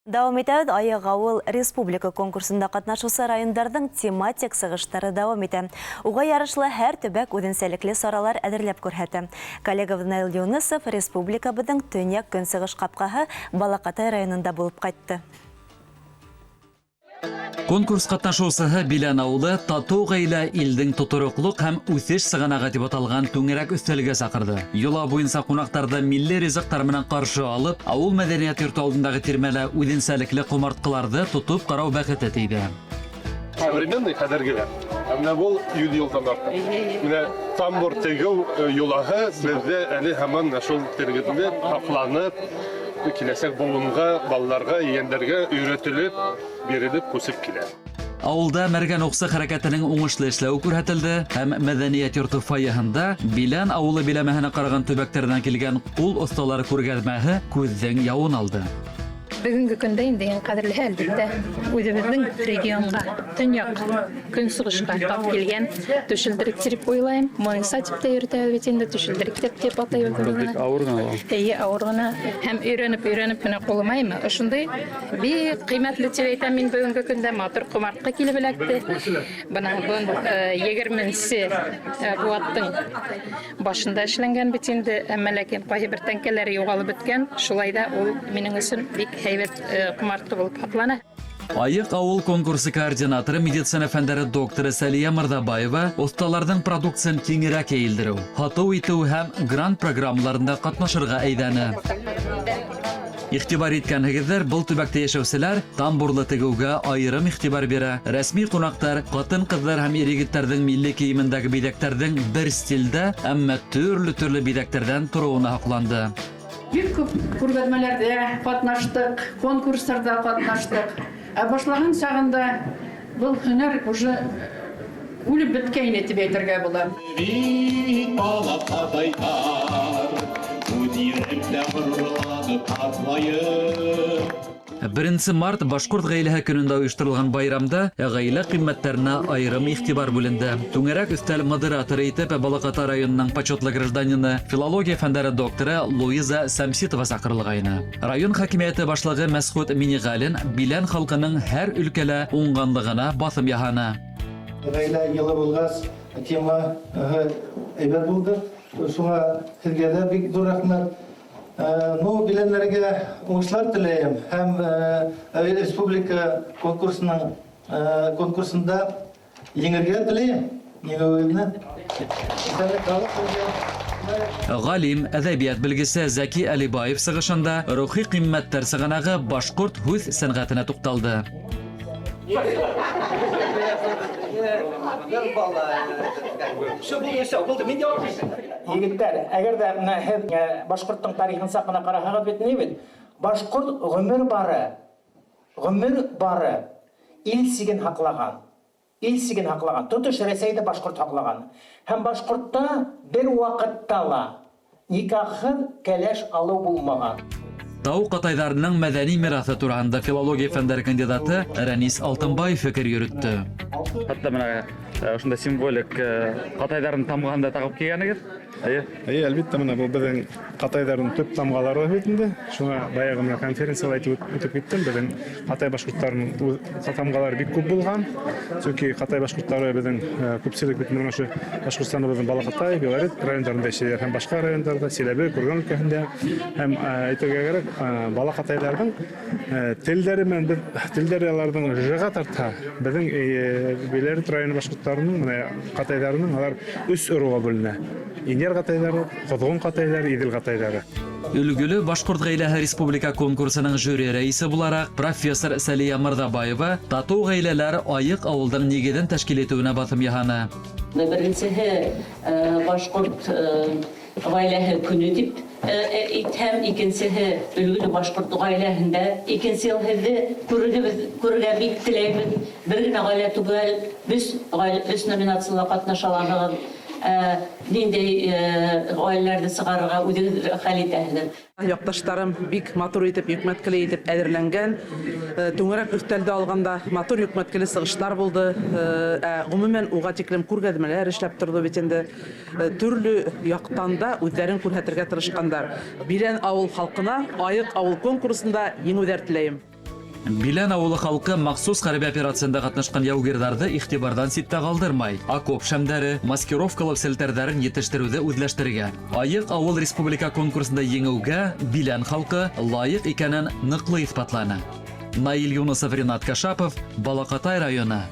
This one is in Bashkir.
Дауам итәбеҙ. «Айыҡ ауыл» республика конкурсында ҡатнашыусы райондарҙың тематик сығыштары дауам итә. Уға ярашлы һәр төбәк үҙенсәлекле саралар әҙерләп күрһәтә. Коллегабыҙ Наил Юнысов республикабыҙҙың төньяҡ көнсығыш ҡапҡаһы Балаҡатай районында булып ҡайтты. Конкурс ҡатнашыусыһы Билән ауылы «Татыу ғаилә — илдең тотороҡлоҡ һәм үҫеш сығанағы» тип аталған түңәрәк өҫтәлгә саҡырҙы. Йола буйынса ҡунаҡтарҙы милли ризыҡтар менән ҡаршы алып, ауыл мәҙәниәт йорто алдындағы тирмәлә үҙенсәлекле ҡомартҡыларҙы тотоп ҡарау бәхете тейҙе. Современный, хәҙергеләр. Ә менә был 100 йылдан артыҡ. Менә тамбур тегеү йолаһы беҙҙә әле һаман шул тергеҙелеп, һаҡланып, киләсәк быуынға, балаларға, ейәндәргә өйрәтелеп, бирелеп, күсеп килә. Ауылда мәргән уҡсы хәрәкәтенең уңышлы эшләүе күрһәтелде һәм мәҙәниәт йорто фойеһында Билән ауылы биләмәһенә ҡараған төбәктәрҙән килгән ҡул оҫталары күргәҙмәһе күҙҙең яуын алды. Бөгөнгө көндә инде иң ҡәҙерлеһе, әлбиттә, үҙебеҙҙең регионға, төньяҡ көнсығышҡа тап килгән түшелдерек тип уйлайым. Муйынса тип тә йөрөтәбеҙ бит инде, түшелдерек тип атайбыҙ беҙ быны. Ауыр ғына. Эйе, ауыр ғына. Һәм өйрәнеп, өйрәнеп менә ҡулыма име. Ошондай бик ҡиммәтле тип әйтәм мин, бөгөнгө көндә матур ҡомартҡы килеп эләкте. Бына был 20-нсе быуаттың башында эшләнгән бит инде, әммә ләкин ҡайһы бер тәңкәләре юғалып бөткән. Шулай ҙа ул минең өсөн бик һәйбәт ҡомартҡы булып һаҡлана. «Айыҡ ауыл» конкурсы координаторы, медицина фәндәре докторы Сәлиә Мырҙабаева оҫталарҙың продукцияһын киңерәк йәйелдереү, һатыу итеү һәм грант программаларында ҡатнашырға әйҙәне. Иғтибар иткәнһегеҙҙер, был төбәктә йәшәүселәр тамбурлы тегеүгә айырым иғтибар бирә. Рәсми ҡунаҡтар ҡатын-ҡыҙҙар һәм ир-егеттәрҙең милли кейемендәге биҙәктәрҙең бер стилдә, әммә төрлө-төрлө биҙәктәрҙән тороуына һоҡланды. Бик күп күргәҙмәләрҙә ҡатнаштыҡ, конкурстарҙа ҡатнаштыҡ. Ә башлаған сағында был һөнәр уже үлеп бөткәйне тип әйтергә була. Бик балаҡатайҙар, үҙ еремдә ғорурланып атлайым. 1 март башҡорт ғаиләһе көнөндә ойошторолған байрамда ғаилә ҡиммәттәренә айырым иғтибар бүленде. Түңәрәк өҫтәл модераторы итеп Балаҡатай районының почетлы гражданины, филология фәндәре докторы Луиза Сәмситова саҡырылғайны. Район хакимиәте башлығы Мәсғүт Миниғәлин Билән халҡының һәр өлкәлә уңғанлығына баҫым яһаны. Ғаилә йылы булғас, тема әйбәт булды. Шуңа һеҙгә дә бик ҙур рәхмәт. Ну, биләнләргә уңышлар теләйем һәм республика конкурсында еңергә теләйем. Еңеүегеҙне. Иҫәнлек һаулыҡ һеҙгә. Ғалим, әҙәбиәт белгесе Зәки Әлибаев сығышында рухи ҡиммәттәр сығанағы башҡорт һүҙ сәнғәтенә туҡталды. Бер бала. Все, булды, все, булды. Мин яуап бирҙем. Егеттәр, әгәр ҙә менә һеҙ башҡорттоң тарихын саҡ ҡына ҡараһағыҙ бит, ни бит? Башҡорт ғүмер бары ил сиген һаҡлаған. Ил сиген һаҡлаған. Тотош Рәсәйҙе башҡорт һаҡлаған. Һәм башҡортта бер ваҡытта ла никахһыҙ кәләш алыу булмаған. Тау ҡатайҙарының мәҙәни мираҫы тураһында филология фәндәре кандидаты Рәнис Алтынбаев фекер йөрөттө. Хатта менә ошондай символик ҡатайҙарҙың тамғаһын да тағып килгәнегеҙ. Эйе. Эйе, әлбиттә, менә был беҙҙең ҡатайҙарҙың төп тамғалары бит инде. Шуңа баяғы менә конференцияла әйтеп үтеп киттем, беҙҙең ҡатай башҡорттарының тамғалары бик күп булған. Сөнки ҡатай башҡорттары беҙҙең күпселек бит менә ошо Башҡортостанда беҙҙең Балаҡатай, Белорет райондарында эшләйҙәр һәм башҡа райондарҙа, Силәбе, Курган өлкәһендә. Һәм әйтергә кәрәк, балаҡатайҙарҙың телдәре менән беҙ телдәре аларҙың жыға тартһа, беҙҙең Белорет районы башҡорттарының, менә ҡатайҙарының алар өс ырыуға бүленә. Инйәр ҡатайҙары, Ҡоҙғон ҡатайҙары, Иҙел ҡатайҙары. «Өлгөлө башҡорт ғаиләһе» республика конкурсының жюри рәйесе булараҡ профессор Сәлиә Мырҙабаева татыу ғаиләләр айыҡ ауылдың нигеҙен тәшкил итеүенә баҫым яһаны. Беренсеһе башҡорт ғаиләһе көнө тип әйтһәм, икенсеһе өлгөлө башҡорт ғаиләһендә. Икенсе йыл һеҙҙе күрергә, күрергә бик теләйбеҙ. Бер генә ғаилә түгел, өс ғаилә, өс номинацияла ҡатнаша алаһығыҙ. Ниндәй ғаиләләрҙе сығарырға үҙегеҙ хәл итәһегеҙ. Яҡташтарым бик матур итеп, йөкмәткеле итеп әҙерләнгән. Түңәрәк өҫтәлде алғанда матур йөкмәткеле сығыштар булды. Ә ғөмүмән уға тиклем күргәҙмәләр эшләп торҙо бит инде. Төрлө яҡтан да үҙҙәрен күрһәтергә тырышҡандар. Билән ауыл халҡына «Айыҡ ауыл» конкурсында еңеүҙәр теләйем. Билән авылы халкы махсус хәрби операцияндә катнашкан яугирларҙы иғтибарҙан ситтә ҡалдырмай. Окоп шәмдәре, маскировкалау селтәрҙәрен етештереүҙе үҙләштергән. Айыҡ авыл республика конкурсында еңеүгә Билән халҡы лайыҡ икәнен ныҡлы иҫбатланы. Наил Юнысов, Ринат Кашапов, Балаҡатай районы.